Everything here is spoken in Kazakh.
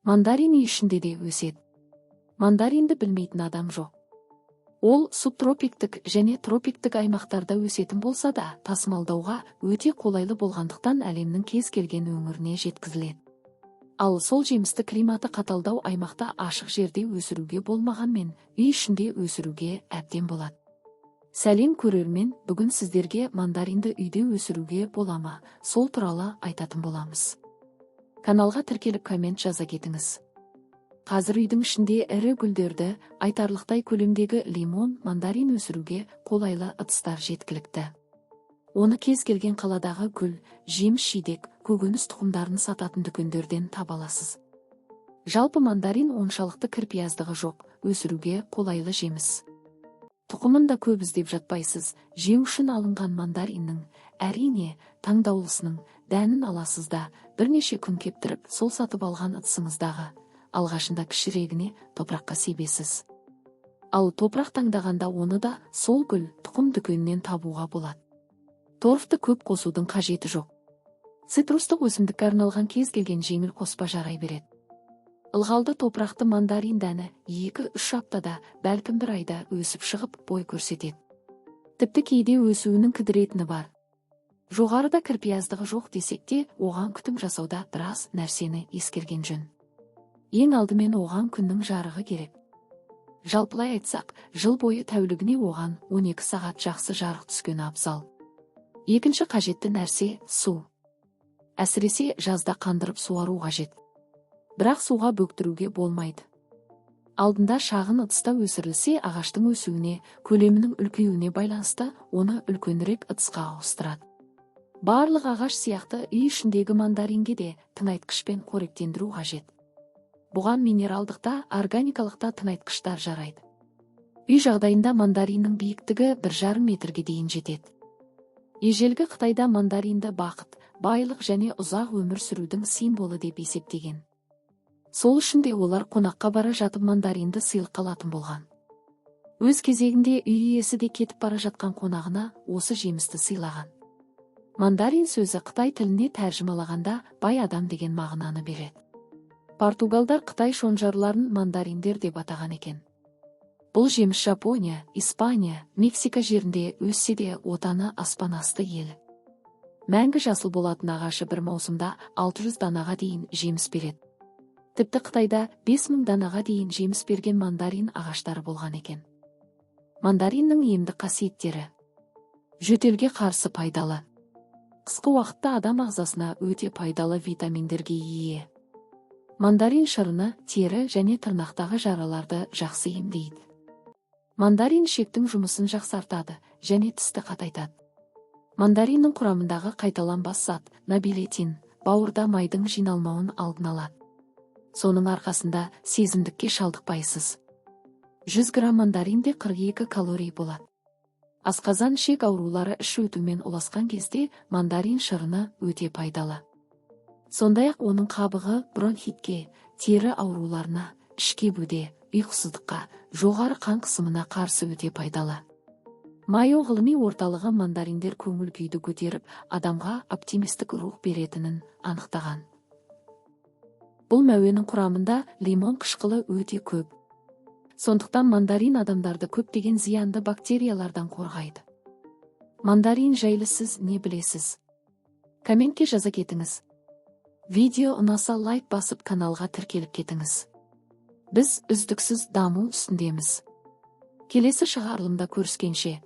Мандарин үй ішінде де өседі. Мандаринді білмейтін адам жоқ. Ол субтропиктік және тропиктік аймақтарда өсетін болса да, тасымалдауға өте қолайлы болғандықтан әлемнің кез келген өңіріне жеткізіледі. Ал сол жемісті климаты қаталдау аймақта ашық жерде өсіруге болмағанмен, үй ішінде өсіруге әбден болады. Сәлем, көрермен! Бүгін сіздерге мандаринді үйде өсіруге бола ма, сол туралы айтатын боламыз. Каналға тіркеліп, коммент жаза кетіңіз. Қазір үйдің ішінде ірі гүлдерді, айтарлықтай көлемдегі лимон, мандарин өсіруге қолайлы ыдыстар жеткілікті. Оны кез келген қаладағы гүл, жеміс жидек, көкөніс тұқымдарын сататын дүкендерден таба аласыз. Жалпы, мандарин оншалықты кірпияздығы жоқ, өсіруге қолайлы жеміс. Тұқымын да көп іздеп жатпайсыз. Жеу үшін алынған мандариннің, әрине, таңдаулысының дәнін аласыз да, бірнеше күн кептіріп, сол сатып алған ыдысыңыздағы алғашында кішірегіне топыраққа себесіз. Ал топырақ таңдағанда оны да сол гүл, тұқым дүкенінен табуға болады. Торфты көп қосудың қажеті жоқ. Цитрустық өсімдікке арналған кез келген жеңіл қоспа жарай береді. Ылғалды топырақты мандарин дәні 2-3 аптада, бәлкім, бір айда өсіп шығып, бой көрсетеді. Тіпті кейде өсуінің кідіретіні бар. Жоғарыда кірпияздығы жоқ десек те, оған күтім жасауда біраз нәрсені ескерген жөн. Ең алдымен оған күннің жарығы керек. Жалпылай айтсақ, жыл бойы тәулігіне оған 12 сағат жақсы жарық түскен абзал. Екінші қажетті нәрсе – су. Әсіресе жазда қандырып суару қажет. Бірақ суға бөктіруге болмайды. Алдында шағын ыдыста өсірілсе, ағаштың өсуіне, көлемінің үлкеюіне байланысты оны үлкенірек ыдысқа ауыстырады. Барлық ағаш сияқты үй ішіндегі мандаринге де тыңайтқышпен қоректендіру қажет. Бұған минералдық та, органикалық та тыңайтқыштар жарайды. Үй жағдайында мандариннің биіктігі 1,5 метрге дейін жетеді. Ежелгі Қытайда мандаринді бақыт, байлық және ұзақ өмір сүрудің символы деп есептеген. Сол үшін де олар қонаққа бара жатып мандаринді сыйлыққа алатын болған. Өз кезегінде үй иесі де кетіп бара жатқан қонағына осы жемісті сыйлаған. Мандарин сөзі қытай тіліне тәржімалағанда бай адам деген мағынаны береді. Португалдар қытай шонжарларын мандариндер деп атаған екен. Бұл жеміс Жапония, Испания, Мексика жерінде өссе де, отаны аспан асты елі. Мәңгі жасыл болатын ағашы бір маусымда 600 данаға дейін жеміс береді. Тіпті Қытайда 5000 данаға дейін жеміс берген мандарин ағаштары болған екен. Мандариннің емдік қасиеттері: жөтелге қарсы пайдалы. Қысқы уақытта адам ағзасына өте пайдалы витаминдерге ие. Мандарин шырыны тері және тырнақтағы жараларды жақсы емдейді. Мандарин ішектің жұмысын жақсартады және тісті қатайтады. Мандариннің құрамындағы қайталанбас зат нобилетин бауырда майдың жиналмауын алдын алады. Соның арқасында сезімдікке шалдықпайсыз. 100 грамм мандаринде 42 калорий болады. Асқазан, ішек аурулары іш өтумен ұласқан кезде мандарин шырыны өте пайдалы. Сондай-ақ оның қабығы бронхитке, тері ауруларына, іш кебуде, ұйқысыздыққа, жоғары қан қысымына қарсы өте пайдалы. Майо ғылыми орталығы мандариндер көңіл күйді көтеріп, адамға оптимистік рух беретінін анықтаған. Бұл мәуенің құрамында лимон қышқылы өте көп. Сондықтан мандарин адамдарды көптеген зиянды бактериялардан қорғайды. Мандарин жайлы сіз не білесіз? Комментке жаза кетіңіз. Видео ұнаса, лайк басып, каналға тіркеліп кетіңіз. Біз үздіксіз даму үстіндеміз. Келесі шығарылымда көріскенше!